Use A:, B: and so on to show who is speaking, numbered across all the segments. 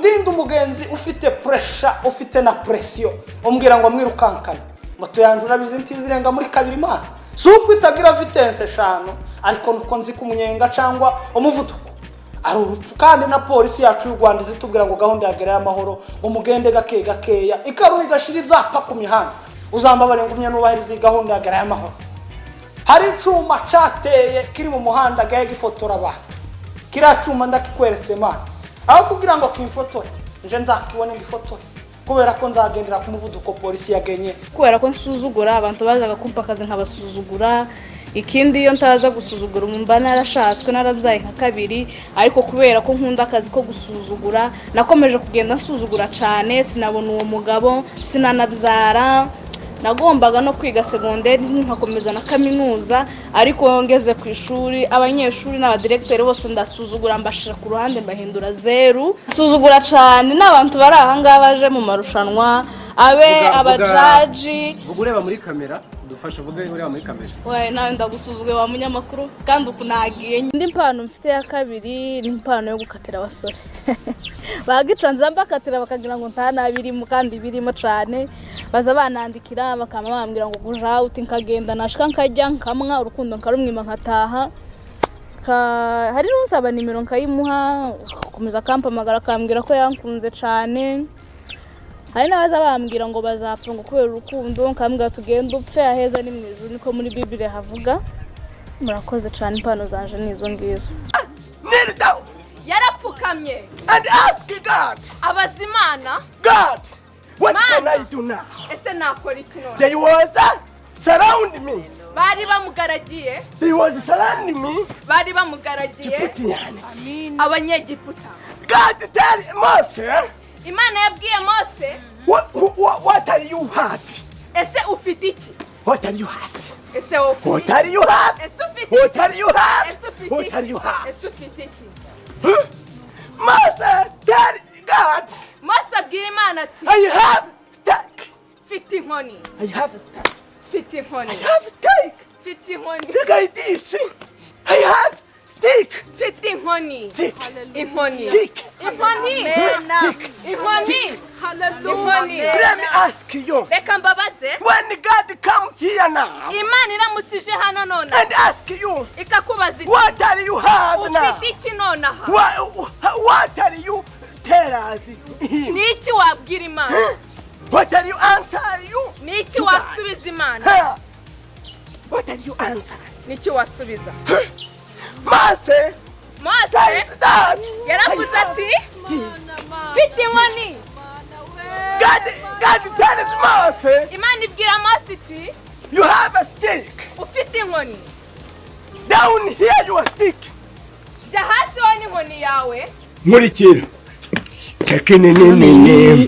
A: Undinde umugenzi ufite pressure, ufite na pression, umbwira ngo mwirukankane. Moto yanjye urabizi ntizirenga muri kabiri. Imana si uko itagira vitesse 5, ariko nuko nzi ko umunyenga cyangwa umuvuduko ari urupfu. Kandi na polisi yacu y'u Rwanda izitubwira ngo gahunda ya Gerayo Amahoro, ngo mugende gake gakeya, ikaruha igashira ibyapa ku mihanda. Uzambabare ngumye nubahiriza iyi gahunda ya Gerayo Amahoro. Hari icuma cateye kiri mu muhanda gahe gifotora abantu. Kiriya cuma ndakikweretse mana, aho kugira ngo kimfotore nje nzakibone ngifotore, kubera ko nzagendera ku muvuduko polisi yagenye.
B: Kubera ko nsuzugura abantu, bazaga kumpa akazi nkabasuzugura. Ikindi, iyo ntaza gusuzugura mba narashatswe, narabyaye nka kabiri. Ariko kubera ko nkunda akazi ko gusuzugura, nakomeje kugenda nsuzugura cyane, sinabona uwo mugabo, sinanabyara. Nagombaga no kwiga segonderi nkakomeza na kaminuza, ariko ngeze ku ishuri, abanyeshuri n'abadiregiteri bose ndasuzugura, mbashira ku ruhande, mbahindura zeru. Nsuzugura cyane n'abantu bari aha ngaha baje mu marushanwa, abe abajaji.
C: Vuga ureba muri kamera, dufashe, uvuge ureba muri kamera.
B: Wawe nawe ndagusuzuguye wa munyamakuru, kandi uku nagiye. Indi mpano mfite ya kabiri ni impano yo gukatira abasore. Bagicanze mbakatira bakagira ngo nta nabirimo, kandi birimo cyane. Baza banandikira, bakaba bambwira ngo guja uti, nkagenda, nashika nkajya nkamwa urukundo, nkarumwima, nkataha. Hari n'usaba nimero nkayimuha, agakomeza akampamagara akambwira ko yankunze cyane. Hari n'abaza bambwira ngo bazapfa ngo kubera urukundo, nkambwira tugende upfe, aheza ni mu ijuru, niko muri Bibiri havuga. Murakoze cyane, impano zanje ni izo ngizo.
D: Kneel down
E: Yarapfukamye
D: and ask God,
E: abaza Imana.
D: God, what can
E: Mana.
D: I do now?
E: Ese nakora iki none?
D: They was surround me.
E: Bari bamugaragiye.
D: They was surrounding me.
E: Bari bamugaragiye.
D: Egyptians.
E: Abanyegiputa.
D: God tell Moses,
E: Imana yabwiye Mose,
D: what are you have?
E: Ese ufite iki?
D: What are you have?
E: Ese wowe ufite
D: What
E: iki?
D: are you have?
E: Ese ufite iki?
D: What are you have?
E: Ese ufite
D: What
E: iki?
D: are you have?
E: Ese ufite iki?
D: Moses tell God,
E: Mose abwira Imana ati,
D: I have stick.
E: Mfite inkoni.
D: I have stick.
E: Mfite inkoni.
D: I have stick.
E: Mfite inkoni.
D: Look at this. I have stick.
E: Mfite inkoni.
D: Stick.
E: Inkoni.
D: Stick.
E: Inkoni.
D: Stick.
E: Inkoni, inkoni.
D: Let me ask you.
E: Reka mbabaze.
D: When God comes here now
E: Imana iramutse ije hano none
D: and ask you,
E: ikakubaza iti,
D: what are you have now?
E: Ufite iki nonaha?
D: What are you tell us him?
E: Ni iki wabwira Imana?
D: What are you answer you?
E: Ni iki
D: to God?
E: wasubiza Imana?
D: Huh? What are you answer?
E: Ni iki wasubiza?
D: Mose
E: Mose
D: said that
E: yaravuze
D: I
E: ati,
D: have stick.
E: Mfite inkoni.
D: God tells Mose,
E: Imana ibwira Mose iti,
D: you have a stick.
E: Ufite inkoni.
D: Down here your stick.
E: Jya hasi wowe n'inkoni yawe.
D: Nkurikira. Chekini nini ni,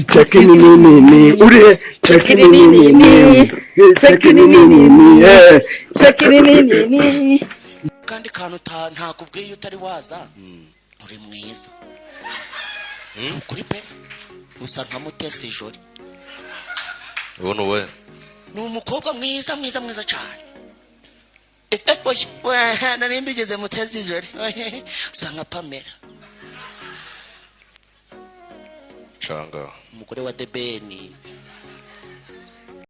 D: chekini nini ni, uri chekini nini ni, chekini nini ni, eh, chekini nini ni.
F: Kandi kantu ntakubwiye utari waza, uri mwiza. Ni ukuri pe, usa nka Mutesi Jolly.
G: Ubu ni uwe?
F: Ni umukobwa mwiza mwiza mwiza cyane. Eh, oya, we, nari mbigeze Mutesi Jolly. Usa nka Pamela.
G: Canga.
F: Umugore wa Debeni.